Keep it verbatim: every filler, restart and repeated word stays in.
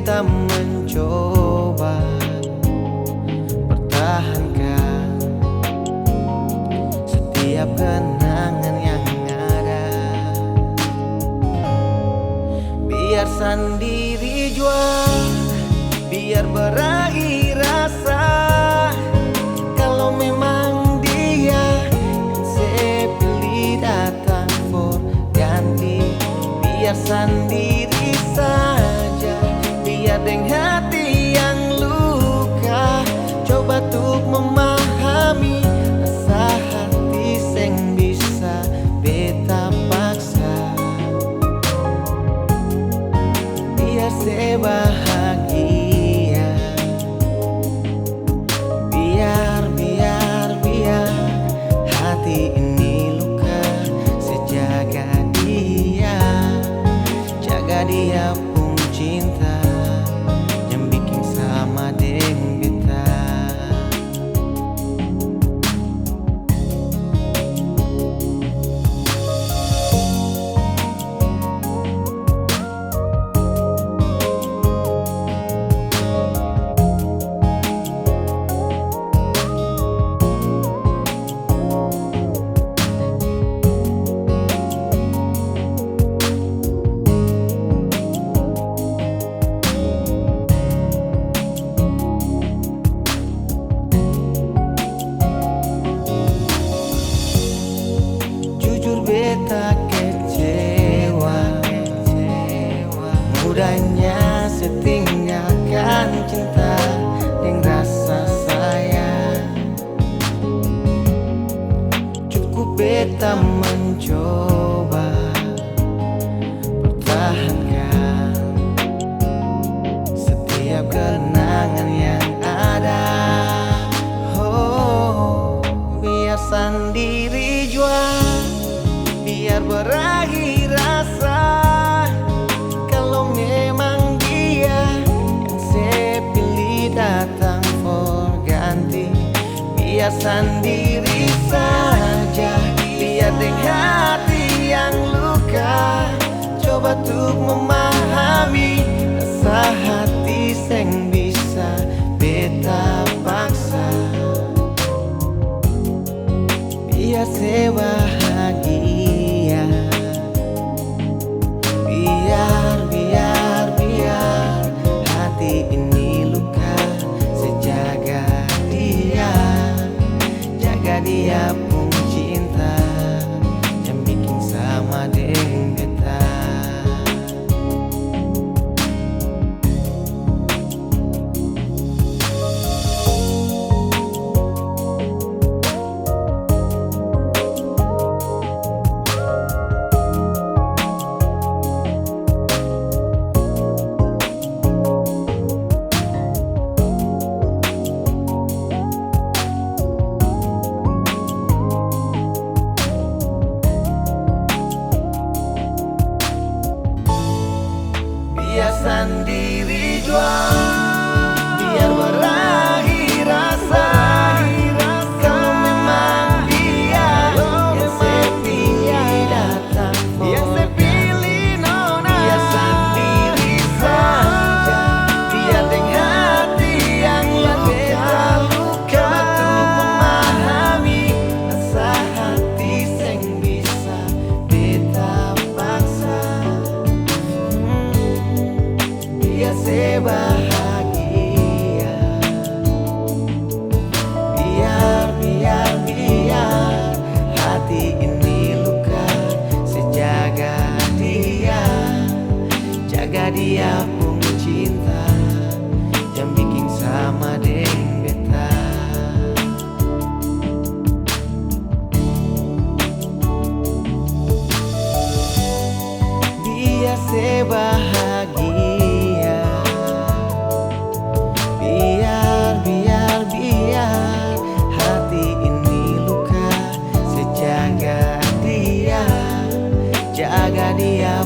Beta mencoba pertahankan setiap kenangan yang ada. Biar sandiri jua, biar berahi rasa. Kalo memang dia yang se pilih datang for ganti, biar sandiri saja, biar deng hati yang luka. Coba tuk memahami rasa hati seng bisa beta paksa. Biar se bahagia. Biar, biar, biar hati ini luka, se jaga dia, jaga dia pung cinta, jang biking sama deng beta. Jujur beta kecewa, mudahnya se tinggalkan cinta deng rasa sayang. Cukup beta mencoba pertahankan setiap kenangan yang ada. Oh, biar sandiri jua, biar berahi rasa. Kalo memang dia yang se pilih datang for ganti, biar sandiri saja, biar deng hati yang luka. Coba tuk memahami rasa hati seng bisa beta paksa. Biar se bahagia. Biar, biar, biar hati ini luka, se jaga dia, jaga dia pung cinta, jang biking sama deng beta. Biar sandiri jua, biar berahi rasa. Kalo memang dia yang se pilih datang, yang se pilih nona, biar sandiri saja, biar deng hati yang luka. Coba tuk memahami rasa hati seng bisa beta paksa. Hmm, biar se bahagia. Biar, biar, biar hati ini luka, se jaga dia, jaga dia pung cinta, jang biking sama deng beta. Biar se bahagia. Biar, biar, biar hati ini luka, se jaga dia, jaga dia